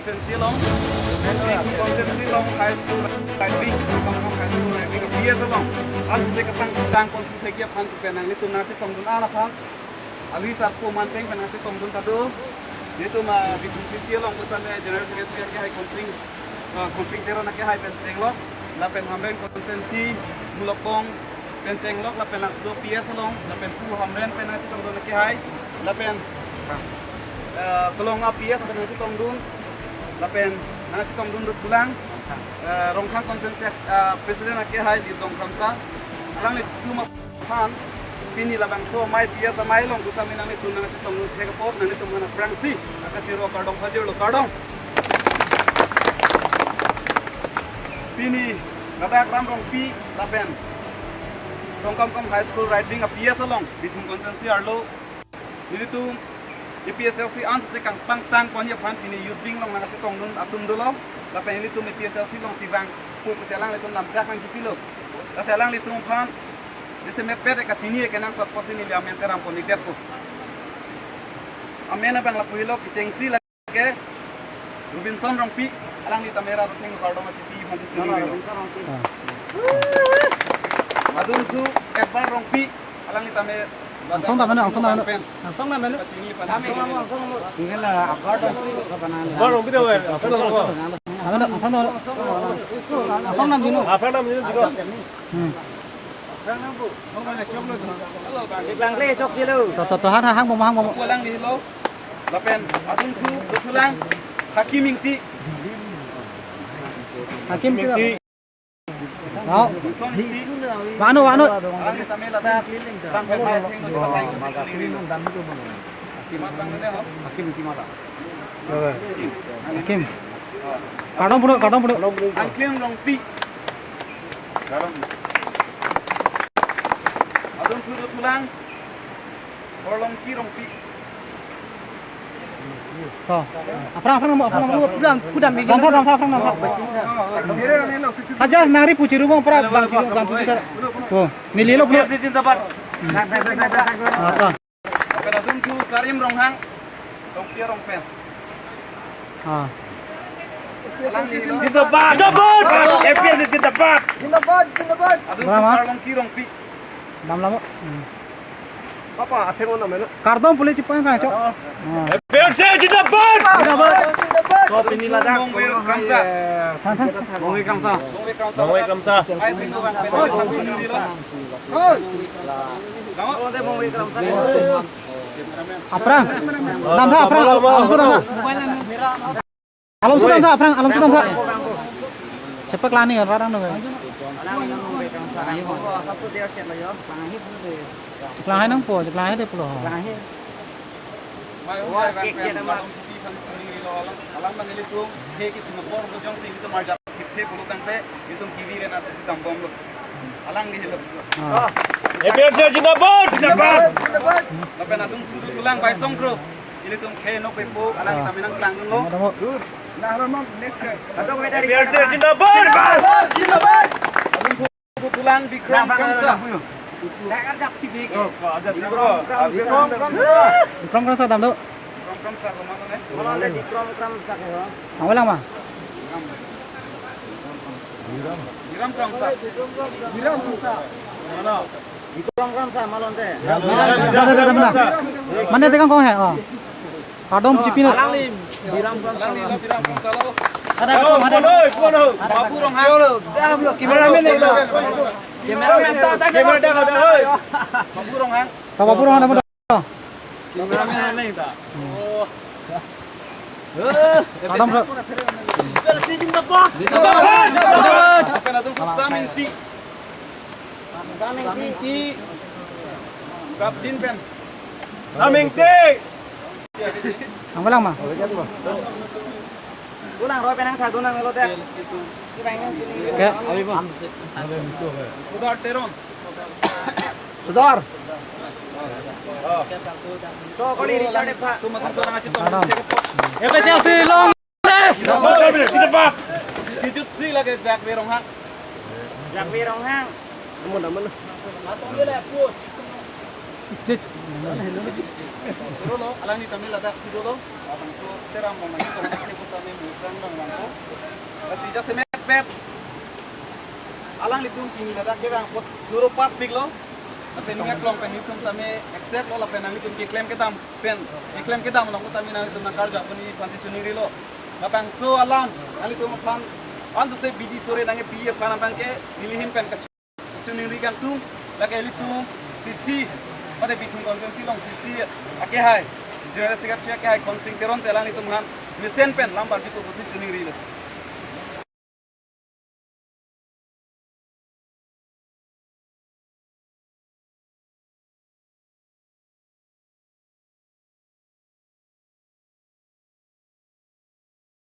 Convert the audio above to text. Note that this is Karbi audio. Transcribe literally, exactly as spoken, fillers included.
Constituency along, Bithung Constituency along High School Right Wing, Bangkok High School Right Wing, P S along, an sese kapangtang konsi thekji aphan pen nanglitum nangchetongdun an aphan, ali sarpo manteng pen nangchetongdun ta do. Nelitum, ah, Bithung C C along pusitame General Secretary akehai Konsing, ah, Konsing Teron akehai pen chenglok, lapen Hamren Constituency, Mulokong pen chenglok, lapen laso P S along, lapen Pu Hamren pen nangchetongdun akehai, lapen, eh, Kolonga P S pen nangchetongdun, lapen nangchetongdun dothulang, eh, Rongkhang Constituency, eh, President akehai Lipdong Kramsa, alanglitum aphan, pini labangso amei P S amei along pusitame nanglitum nangchetongdun thek apot, nanglitum aphan aphrangsi akachero kardom pajirlo, kardom. Pini ladak Ram Rongpi lapen Tongkamkam High School Right Wing a P S along Bithung Constituency arlo nelitum A P S L C an sese kapangtang ponji aphan pini youth wing along nangchetongdun atum dolo, lapen nelitum A P S L C alongsi vangpo pusi alanglitum lamchak nangchipilo. Lasi alanglitum aphan jasemet pet kachini kenangsot pusi neli amen Teram Ponik detpo. Amen abang lapu helo, kechengsi la ke Robinson Rongpi, alangli tame rat atheng kardom achipi aphan si chini rilo. Adunthu Edward Rongpi, alangli tame Angsong dam mane, angsong dam mane. Pen. Angsong dam mane. Chini aphan. Ingela Edward Rongpi ko bana. Edward Rongpi de, apa nama? Apa nama? Apa nama? Angsong dam dino. Apa nama ini juga? Hmm. Langle chok chelo. To, to, to, han, han, hang bom, hang bom. Alanglilo. Lapen adunthu dothulang Hakim Ingti. Hakim Ingti. Vano. Vano, vano. Alangli tame ladak. Bang pen bai theng mo. Hakim Ingti mata. Hakim. Kardom pulo, kardom pulo. Angklem Rongpi. Adunthu dothulang Borlongki Rongpi. To. Aphrang, aphrang, aphrang, aphrang. Pudam, pudam, pudam. Damtha, damtha, aphrang, damtha. Hajas nangri puchiru bang pra bang chiru bang chiru. Oh, nelilo pulo. Zindabad. Apa? Lapen adunthu Sarim Ronghang, Tongpi arong pen. Ah. Zindabad! Zindabad! A P S zindabad! Zindabad, zindabad. Adunthu Sarlongki Rongpi. Dam lamo. Hmm. Papa, atheng on namena. Kardom pule chipang kang chok. Oh. Ah. A P S zindabad! Zindabad, zindabad. Ko pini ladak. Mongwe Kramsa. Than, than. Mongwe Kramsa. Mongwe Kramsa. Mongwe Kramsa. Ai, tengok, bang. Oi. Aphrang. Damtha aphrang. Alomso damtha. Alomso damtha aphrang. Alomso damtha. Chepaklangji aphrang dong. Cheklangji nangpo. Cheklangji de pulo. Alam nang ilitum, he ke Singapore lo jongsi ilitum arjap thip thip pulo tangte, ilitum T V re na si dambomlo. Alangli helo. Ah. A P S zindabad! Zindabad! Lapen adunthu dothulang Baisong Kro. Ilitum khe nok pepo, alang Ah. Tame nangklangdunlo. Tamo, tamo. A P S zindabad! Zindabad! Zindabad! Adunthu dothulang Bikram Kramsa. Bikram Kramsa. Bikram Kramsa damlo. Bikram Kramsa, kemana, eh? Kemana ada Bikram Kramsa ke, ho? Ang walang ma? Bikram Kramsa. Bikram Kramsa. Bikram Kramsa, malon te. Damna, damna, damna. Mane tekang kong he, oh. Kardom chipina. Alangli Bikram Kramsa. Alangli Bikram Kramsa lo. Ada, ada. Babu Ronghang. Cholo, damlo, cameraman ne lo. Cameraman ta, ta, camera ta, ta, oi. Babu Ronghang. Babu Ronghang, damna. Cameraman ne ta. Oh. Adam, bro. Zindabad. Zindabad. Zindabad. Samingti. Samingti. Kaptin pen. Samingti. Ang walang ma? Kulang roi penang satu nang lo te. Kaya, Sudar Teron. Sudar. To, kali Richard Epha. Adam. F H L C long live! Kijut si lake Jakwe Ronghang. Jakwe Ronghang. Cek. Dolo, alangli tame ladak si dolo. Abang so teram bang lagi tong, ini kota ni. Jasemet pet alanglitum pini ladak kevang apot choro patpiklo. Lapen ning aklong pen nelitum tame accept lo, lapen nanglitum keklem kedam pen, keklem kedam along tame nanglitum nangkarju aphan neli aphansi choningrilo. Labangso alam nanglitum aphan, ansose bidi sore nangkepi aphan abangke neli ahin pen kachoningri kangtung. Lake ilitum C C, mate Bithung constituency along C C akehai, General Secretary akehai Khonsing Teron si alanglitum aphan mesen pen lambar jipo pusi choningrilo.